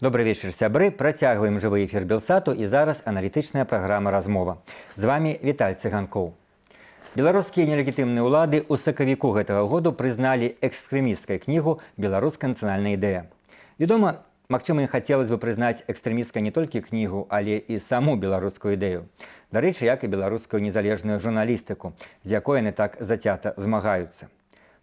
Добры вечар, сябры. Працягваем жывы эфір Белсату, і зараз аналітычная праграма «Размова». З вами Віталь Цыганкоў. Беларускія нелегітымныя ўлады ў сакавіку гэтага году прызналі экстрэмісцкай кнігу «Беларуская нацыянальная ідэя». Вядома, магчыма, ім хацелася бы прызнаць экстрэмісцкай не толькі кнігу, але і саму беларускую ідэю. Дарэчы, як і беларускую незалежную журналістыку, з якой яны так зацята змагаюцца.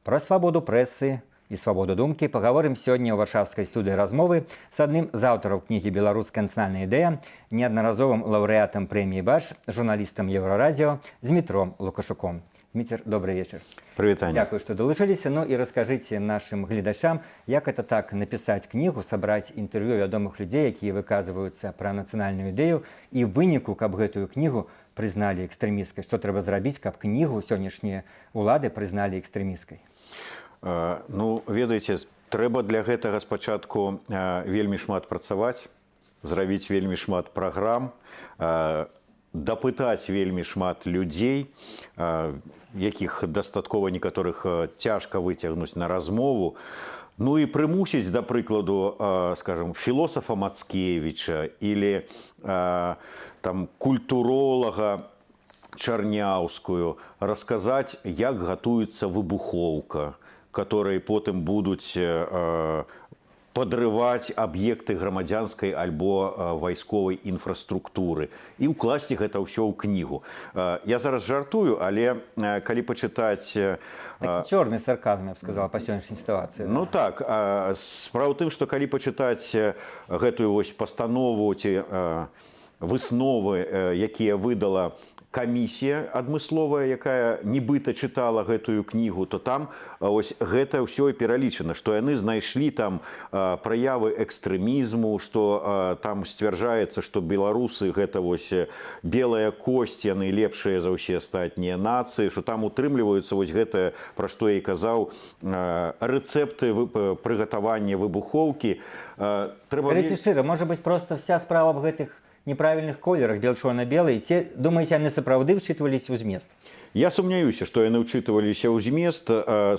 Пра свабоду прэсы і свабоду думкі пагаворым сёння ў варшаўскай студыі «Размовы» з адным з аўтараў кнігі «Беларуская нацыянальная ідэя», неаднаразовым лаўрэатам прэміі «Баш», журналістам Еўрарадіо Змітром Лукашуком. Зміцер, добры вечар. Прывітанне. Дзякую, што далучыліся. Ну і раскажыце нашым гледачам, як это так: напісаць кнігу, сабраць інтэрв'ю вядомых людзей, якія выказваюцца пра нацыянальную ідэю, і ў выніку, каб гэтую кнігу прызналі экстрэмісцкай? Што трэба зрабіць, каб кнігу сённяшнія ўлады прызналі экстрэмісцкай? Ну, ведаеце, трэба для гэтага спачатку вельмі шмат працаваць, зрабіць вельмі шмат праграм, дапытаць вельмі шмат людзей, якіх дастаткова, некаторых цяжка выцягнуць на размову. Ну і прымусіць, да прыкладу, скажем, філосафа Мацкевіча или там культуролага Чарняўскую расказаць, як гатуецца выбухоўка, которые потым будуць падрываць аб'екты грамадзянскай альбо вайсковай інфраструктуры, і ўкласці гэта ўсё ў кнігу. Я зараз жартую, але калі пачытаць Такі чорны сарказм, я б сказала, па сённяшняй сітуацыі. Ну так, справа ў тым, што калі пачытаць гэтую вось пастанову ці высновы, якія выдала камісія адмысловая, якая нібыта чытала гэтую кнігу, то там ось гэта ўсё і пералічана, што яны знайшлі там праявы экстрэмізму, што там сцвярджаецца, што беларусы — гэта вось белая косць, яны лепшыя за ўсе астатнія нацыі, што там утрымліваюцца вось гэтае, пра што я і казаў, рэцэпты прыгатавання выбухоўкі. Трэба Скажыце шчыра, можа быць, проста вся справа в гэтых неправільных колерах, бел чорна-белы, ці думаеце, яны сапраўды ўчытваліся ў змест? Я сумняюся, што яны ўчытываліся ў змест,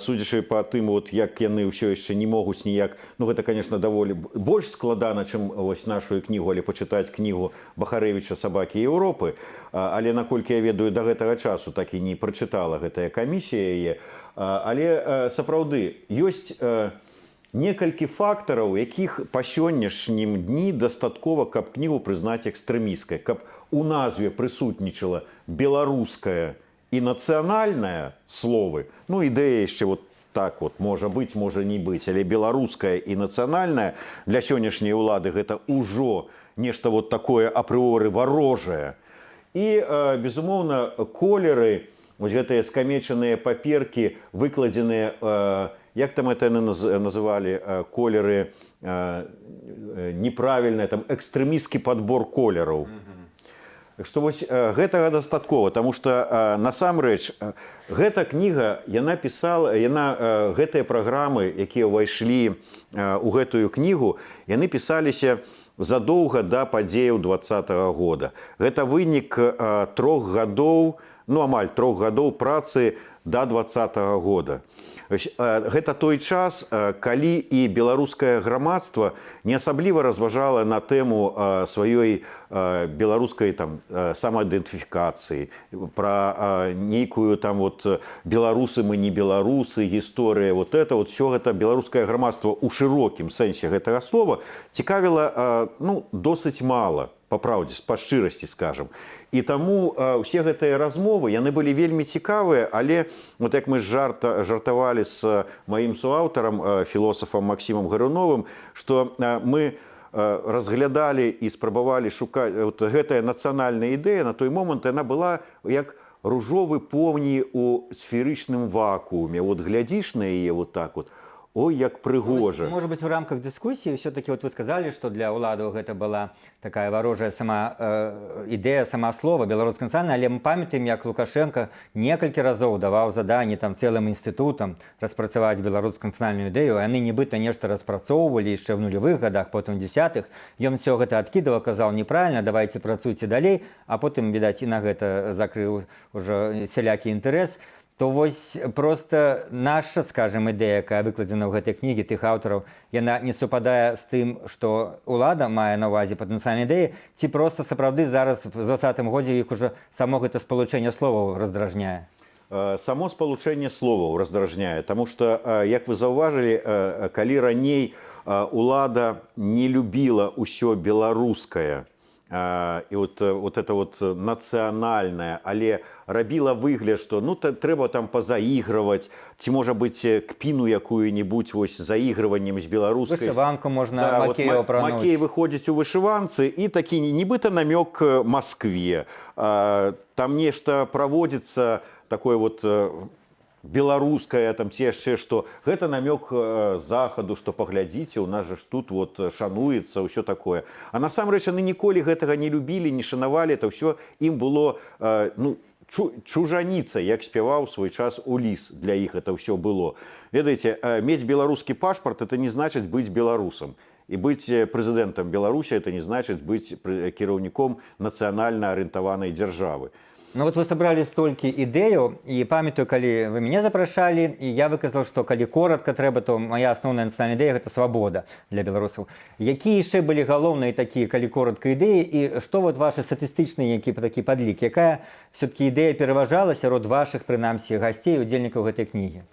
судзячы па тым, вот, як яны ўсё яшчэ не могуць ніяк. Ну, гэта, конечно, даволі больш складана, чым вось нашу кнігу, але пачытаць кнігу Бахарэвіча «Сабакі Еўропы». Але, наколькі я ведаю, да гэтага часу так і не прачытала гэтая камісія яе. Але сапраўды ёсць некалькі фактараў, якіх па сённяшнім дні дастаткова, каб кнігу прызнаць экстрэмісцкай: каб у назве прысутнічала «беларуская» і «нацыянальная» словы. Ну, ідэя яшчэ вот так вот можа быць, можа не быць, але «беларуская» і «нацыянальная» для сённяшняй улады — гэта ўжо нешта вот такое апрыоры варожае. І безумоўна, колеры, вось гэтыя скамечаныя паперкі, выкладзеныя, як там это яны называлі, колеры неправільныя, там экстрэмісцкі подбор колераў. Так што вось гэтага дастаткова, таму што насамрэч гэта кніга, яна пісала, яна гэтыя праграмы, якія ўвайшлі у гэтую кнігу, яны пісаліся задоўга да падзеяў 20-го года. Гэта вынік 3 гадоў, ну, амаль 3 гадоў працы да 20-го года. Ось, гэта той час, калі і беларускае грамадства не асабліва разважала на тэму сваёй беларускай там самаідэнтыфікацыі, пра нейкую там вот беларусы мы, не беларусы, гісторыя, вот это вот все. Гэта беларускае грамадства ў шырокім сэнсе гэтага слова цікавіла ну, досыць мала, па праўдзе, па шчырасці скажам. І таму ўсе гэтыя размовы, яны былі вельмі цікавыя, але вот як мы жартавалі з маім суаўтарам, філосафам Максімам Гаруновым, што мы разглядалі і спрабавалі шукаць вот гэтая нацыянальная ідэя, на той момант яна была як ружовы поні у сферычным вакууме. Вот глядзіш на яе вот так вот: ой, як прыгожа. Вось, может быть, в рамках дыскусіі все-таки, вот вы сказали, что для ўладаў гэта была такая варожая сама ідэя, сама слова «беларуская нацыянальная», але мы памятаем, як Лукашенко некалькі разоў даваў заданні там цэлым інстытутам распрацаваць беларускую нацыянальную ідэю. Яны нібыта нешта распрацоўвалі яшчэ ў нулявых годах, потым десятых. Ён все гэта адкідываў, казаў: «Неправильно, давайте працуйце далей», а потым, відаць, і на гэта закрыў уже сялякі інтарэс. То вось просто наша, скажем, ідэя, якая выкладзена ў гэтай кнігі тых аўтараў, яна не супадае з тым, што ўлада мае на ўвазе пад нацыянальнай ідэяй, ці просто сапраўды зараз, в 20-м годзе, іх уже само гэта спалучэнне словаў раздражняе? Само спалучэнне словаў раздражняе, таму что, як вы заўважылі, калі раней улада не любіла ўсё беларускае і вот это вот нацыянальнае, але рабіла выгляд, что, ну, трэба там пазаігрываць ці, можа быць, кпіну якую-нибудь вось заігрываннем з беларускай. Вышыванку можна, Да, вот. Макея апрануць. Макей выходзіць у вышыванцы, і такі нібыта намёк Маскве. Там нешта праводзіцца такое вот беларускае там ці яшчэ што, гэта намёк захаду, што паглядзіце, у нас жа ж тут вот шануецца ўсё такое. А насамрэч яны ніколі гэтага не любілі, не шанавалі, это ўсё ім было ну, чужаніца, як спяваў свой час Уліс, для іх это ўсё было. Ведаеце, мець беларускі пашпарт — это не значыць быць беларусам. І быць прэзідэнтам Беларусі — это не значыць быць кіраўніком нацыянальна арыентаванай дзяржавы. Ну вот вы сабралі столькі ідэяў, і памятаю, калі вы мяне запрашалі, і я выказаў, што калі коротко трэба, то моя асноўная нацыянальная ідэя — гэта свабода для беларусаў. Якія яшчэ былі галоўныя такія, калі коротко, ідэі, і што вот вашы статыстычныя які такі падлік, якая все-таки ідэя пераважала сярод вашых, прынамсі, гасцей, удзельнікаў гэтай кнігі?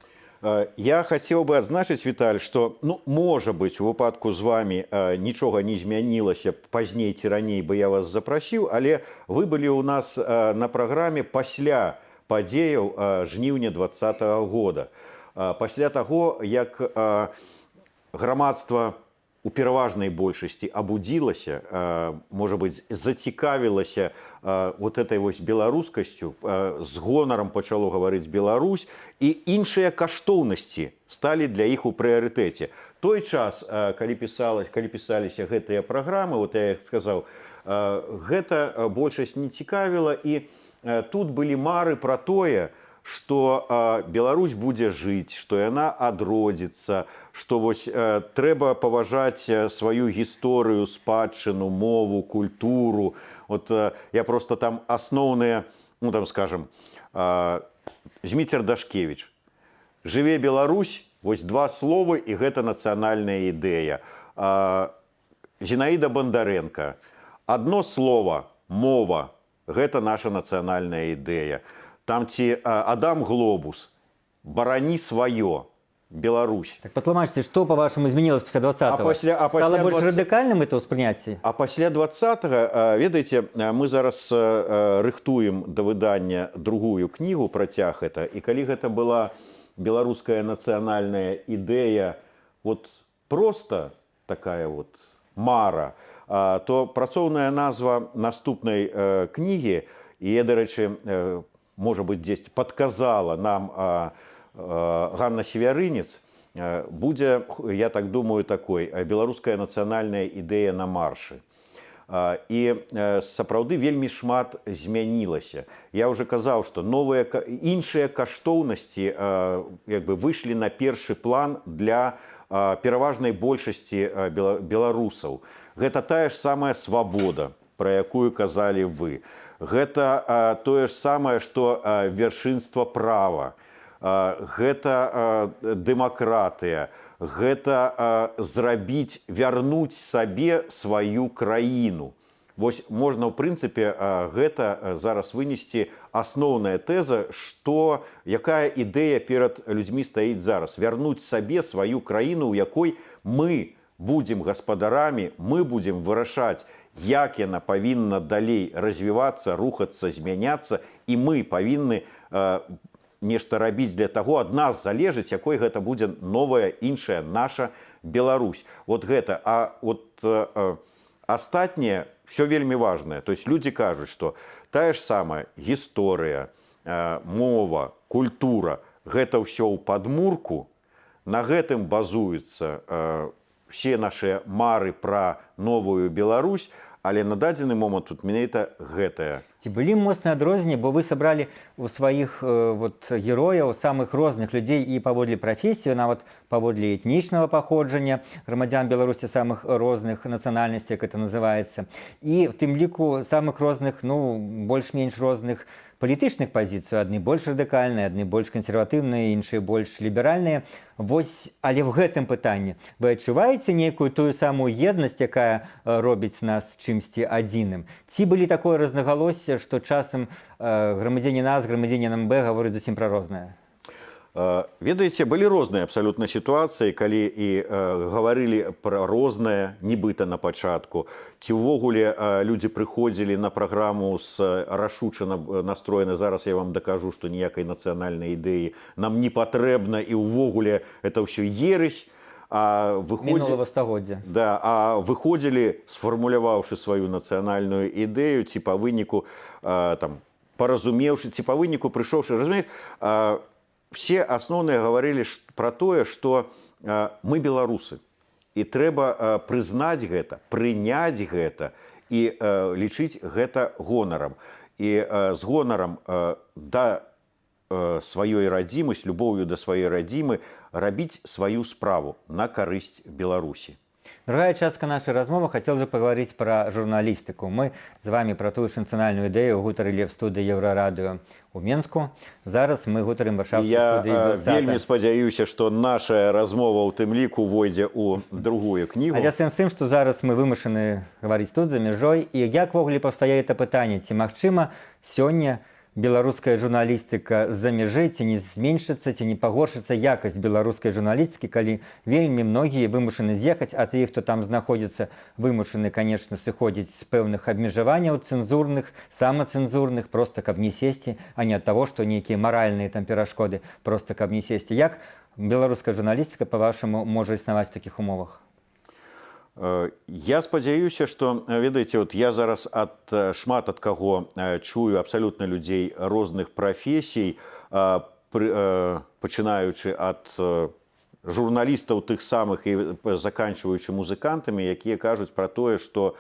Я хацеў бы адзначыць, Віталь, што, ну, можа быць, у выпадку з вами нічога не змянілася б, пазней ці раней бы я вас запрасіў, але вы былі ў нас на праграме пасля падзеяў жніўня 20-го года. Пасля таго, як грамадства у пераважнай большасці абудзілася, можа быць, зацікавілася вот этой вось беларускасцю, з гонарам пачало гаварыць «Беларусь», і іншыя каштоўнасці сталі для іх у прыярытэце. Той час, калі пісаліся гэтыя праграмы, вот я як сказаў, гэта большасць не цікавіла, і тут былі мары пра тое, што Беларусь будзе жыць, што яна адродзіцца, што вось трэба паважаць сваю гісторыю, спадчыну, мову, культуру. Вот я просто там асноўныя, ну там, скажем, Зміцер Дашкевич: «Жыве Беларусь», вось два словы, і гэта нацыянальная ідэя. Зінаіда Бондаренко: «Одно слово — мова, гэта наша нацыянальная ідэя». Там ці Адам Глобус: «Барані сваё, Беларусь». Так патлумачце, што, па-вашаму, змянілася пасля 20? А пасля Стала больш 20 радыкальным это ўспрыняцце? А пасля 20, ведаеце, мы зараз рыхтуем да выдання другую кнігу, працяг это, і калі гэта была беларуская нацыянальная ідэя, вот просто такая вот мара, то працоўная назва наступнай кнігі, і я, дарэчы, можа быць, дзесь падказала нам Ганна Севярынец, будзе, я так думаю, такой: «Беларуская нацыянальная ідэя на маршы». І сапраўды вельмі шмат змянілася. Я уже казаў, што новыя, іншыя каштоўнасці як бы выйшлі на першы план для пераважнай большасці беларусаў. Гэта тая ж самая свабода, пра якую казалі вы. Гэта тое ж самае, што вяршынства права. Гэта дэмакратыя, гэта зрабіць, вярнуць сабе сваю краіну. Вось можна, ў прынцыпе, гэта зараз вынесці асноўная тэза, што якая ідэя перад людзьмі стаіць зараз: вярнуць сабе сваю краіну, у якой мы будзем гаспадарамі, мы будзем вырашаць, як яна павінна далей развівацца, рухацца, змяняцца, і мы павінны нешта рабіць для таго, ад нас залежыць, якой гэта будзе новая, іншая наша Беларусь. Вот гэта. А вот астатняе все вельмі важное. То есть люди кажуць, что тая ж самая гісторыя, мова, культура — гэта ўсё ў падмурку, на гэтым базуюцца все наши мары пра новую Беларусь, але на дадзены момант тут менавіта гэтая. Ці былі моцныя адрозненні, бо вы сабралі у сваіх вот, герояў самых розных людзей і паводле прафесію, нават паводле этнічнага паходжання, грамадзян Беларусі самых розных нацыянальнасцей, як это называецца, і в тым ліку самых розных, ну, больш-менш розных палітычных палітычных пазіцый: адны больш радыкальныя, адны больш кансерватыўныя, іншыя больш ліберальныя. Вось, але в гэтым пытанні вы адчуваеце нейкую тую самую еднасць, якая робіць нас чымсьці адзіным, ці былі такое рознагалоссе, што часам грамадзянін А з грамадзянінам Б гаворыць зусім пра рознае? Ведаеце, былі розныя абсалютна сітуацыі, калі і гаварылі пра рознае нібыта на пачатку, ці ўвогуле людзі прыходзілі на праграму з рашуча настроены: «Зараз я вам дакажу, што ніякай нацыянальнай ідэі нам не патрэбна і ўвогуле это ўсё ересь», а выходзі... мінулого стагоддзя. Да, а выходзілі, сфармуляваўшы сваю нацыянальную ідэю, ці па выніку там паразумеўшы, ці па выніку прыйшоўшы, разумееш, все асноўныя гаварылі пра тое, што мы беларусы і трэба прызнаць гэта, прыняць гэта і лічыць гэта гонарам і з гонарам да сваёй радзімы, з любоўю да сваёй радзімы рабіць сваю справу на карысць Беларусі. Другая частка нашай размовы: хотелось бы пагаварыць пра журналістыку. Мы з вами пра тую ж нацыянальную ідэю гутарылі в студыі Еўрарадыё у Менску. Зараз мы гутарым варшаўскай Я студыі Белсата. вельмі спадзяюся, што наша размова ў тым ліку увойдзе ў другую кнігу. Але сэнс тым, што зараз мы вымушаны гаварыць тут, за мяжой, і як увогуле паўстае это пытанне, ці магчыма сёння беларуская журналістыка з-за мяжы, ці не зменшыцца, ці не пагоршыцца якасць беларускай журналістыкі, калі вельмі многія вымушаны з'ехаць, а тыя, хто там знаходзіцца, вымушаны, конечно, сыходзіць з пэўных абмежаванняў цэнзурных, самацэнзурных, просто каб не сесці, а не ад таго, што нейкія маральныя там перашкоды, просто каб не сесці. Як беларуская журналістыка, па-вашаму, можа існаваць в такіх умовах? Я спадзяюся, што ведаеце, вот я зараз ад шмат ад каго чую, абсалютна людзей розных прафесій, пачынаючы ад журналістаў тых самых і заканчваючы музыкантамі, якія кажуць пра тое, што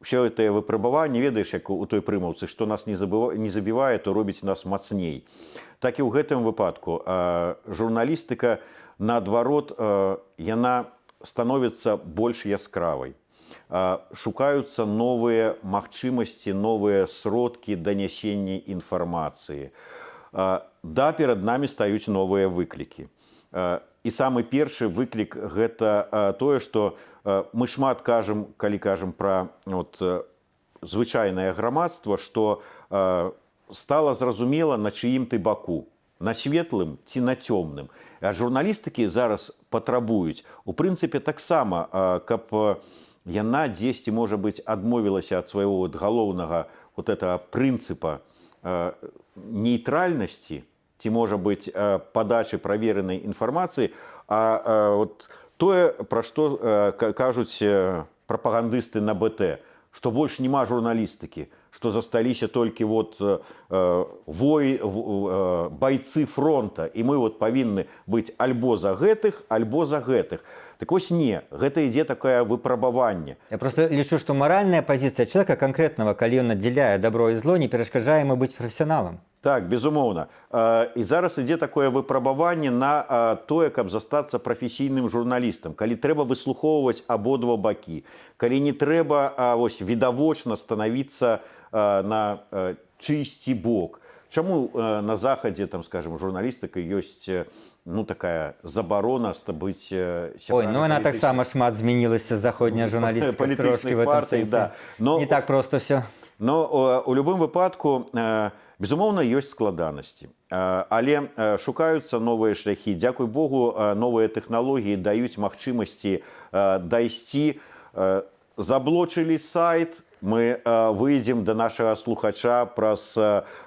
все гэтае выпрабаванне, ведаеш, як у той прымаўцы, што нас не забівае, то робіць нас мацней. Так і ў гэтым выпадку журналістыка, наадварот, яна становіцца больш яскравай. Шукаюцца новыя магчымасці, новыя сродкі данясення інфармацыі. Да, перад намі стаюць новыя выклікі. І самы першы выклік — гэта тое, што мы шмат кажам, калі кажам пра вот звычайнае грамадства, што стала зразумела, на чыім ты баку: на светлым ці на цёмным. А журналістыкі зараз патрабуюць у прынцыпе таксама, каб яна дзесьці, можа быць, адмовілася ад свайго вот галоўнага вот этого прынцыпа нейтральнасці ці, можа быць, падачы праверанай інфармацыі, а вот тое, пра што кажуць прапагандысты на БТ, што больш няма журналістыкі, што засталіся толькі вот бойцы фронта, і мы вот павінны быць альбо за гэтых, альбо за гэтых. Так вось не, гэта ідзе такое выпрабаванне. Я просто лічу, што маральная пазіцыя чалавека канкрэтнага, калі ён аддзяляе дабро і зло, не перашкаджае яму быць прафесіяналам. Так, безумоўна. І зараз ідзе такое выпрабаванне на тое, каб застацца прафесійным журналістам, калі трэба выслухоўваць абодва бакі, калі не трэба вось відавочна станавіцца на чыйсьці бок. Чаму на захадзе там, скажем, журналістыка ёсць ну, такая забарона быць Ой, ну яна таксама шмат змянілася, заходняя журналістыка, палітычных трошкі в этом партый, сэнсе. Да. Но Не так просто все. Но у любым выпадку, безумоўна, ёсць складанасці. Але шукаюцца новыя шляхі. Дзякуй Богу, новыя тэхналогіі даюць магчымасці дайсці. Заблочылі сайт, мы выйдзем да нашага слухача праз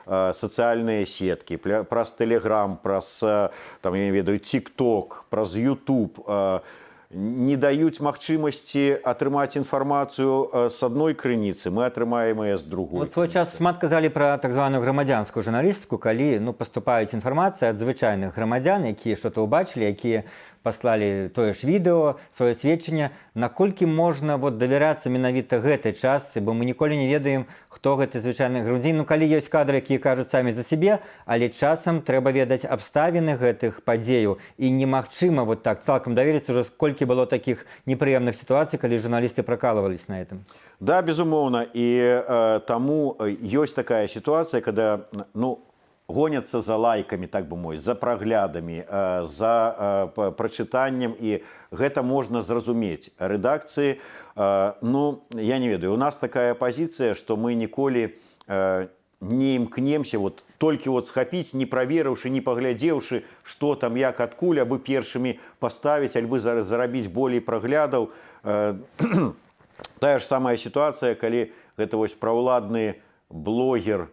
сацыяльныя сеткі, праз Телеграм, праз там, я не ведаю, TikTok, праз YouTube. Не даюць магчымасці атрымаць інфармацыю з адной крыніцы, мы атрымаем яе з другой. Вот свой час шмат казалі пра так званую грамадзянскую журналістыку, калі, ну, паступаюць інфармацыя ад звычайных грамадзян, якія что-то ўбачылі, якія паслалі тое ж відэо, сваё сведчанне. Наколькі можна вот давярацца менавіта гэтай частцы, бо мы ніколі не ведаем, хто гэты звычайны грудзін. Ну, калі ёсць кадры, якія кажуць самі за сябе, але часам трэба ведаць абставіны гэтых падзеяў, і немагчыма вот так цалкам даверыцца. Уже сколькі было такіх непрыемных сітуацый, калі журналісты прокалывались на этом. Да, безумоўна, і таму ёсць такая сітуацыя, когда, ну, гоняцца за лайкамі, так бы мовіць, за праглядамі, за прачытаннем, і гэта можна зразумець рэдакцыі. Ну, я не ведаю, у нас такая пазіцыя, што мы ніколі не імкнемся вот толькі вот схапіць, не праверыўшы, не паглядзеўшы, што там, як, адкуль, абы першымі паставіць альбы зарабіць болей праглядаў. Тая ж самая сітуацыя, калі гэта вось праўладны блогер,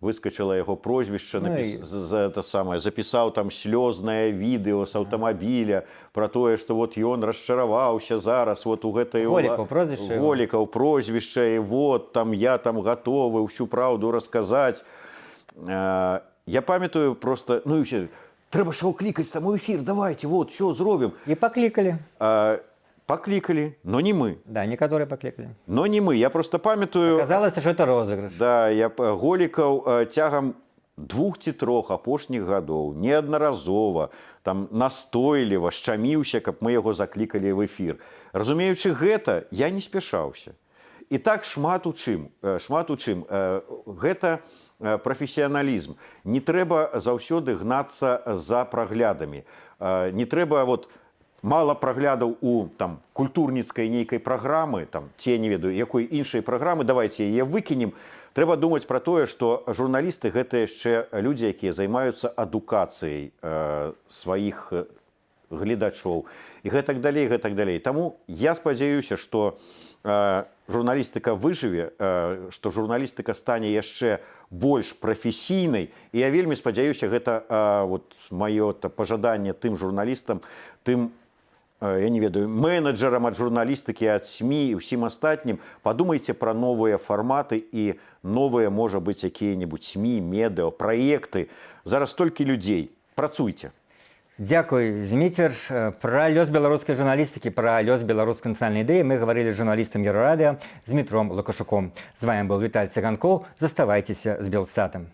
выскочыла яго прозвішча, Ну за это самое, запісаў там слёзнае відэо з аўтамабіля про тое, што вот ён расчараваўся зараз вот у гэтай Голікаў прозвішча яго. Голікаў прозвішча, і вот там я там гатовы ўсю праўду расказаць. Я памятаю просто, ну і ўсе: «Трэба ж его клікаць там у эфір, давайте вот все зробім». І паклікалі. Паклікалі, но не мы. Да, некаторыя паклікалі. Но не мы. Я просто памятаю. Аказалася, что это розыгрыш. Да, я Голікаў цягам 2 ці 3 апошніх гадоў неаднаразова там настойліва шчаміўся, каб мы яго заклікалі в эфір. Разумеючы гэта, я не спяшаўся. І так шмат у чым, шмат у чым. Гэта прафесіяналізм. Не трэба заўсёды гнацца за праглядамі. Не трэба вот мала праглядаў у там культурніцкай нейкай праграмы там ці, я не ведаю, якой іншай праграмы, давайте яе выкінем. Трэба думаць пра тое, што журналісты — гэта яшчэ людзі, якія займаюцца адукацыяй сваіх гледачоў і гэтак далей, гэтак далей. Таму я спадзяюся, што журналістыка выжыве, што журналістыка стане яшчэ больш прафесійнай, і я вельмі спадзяюся, гэта вот маё пажаданне тым журналістам, тым, я не ведаю, менеджерам ад журналістыкі, ад СМІ і ўсім астатнім: падумайце пра новыя фарматы і новыя, можа быць, якія-небудзь СМІ, медыа праекты. Зараз столькі людзей, працуйце. Дзякуй, Зміцер. Пра лёс беларускай журналістыкі, пра лёс беларускай нацыянальнай ідэі мы гаварылі з журналістам Еўрарадыё Змітром Лукашуком. З вами был Віталь Цыганкоў. Заставайцеся з Белсатам.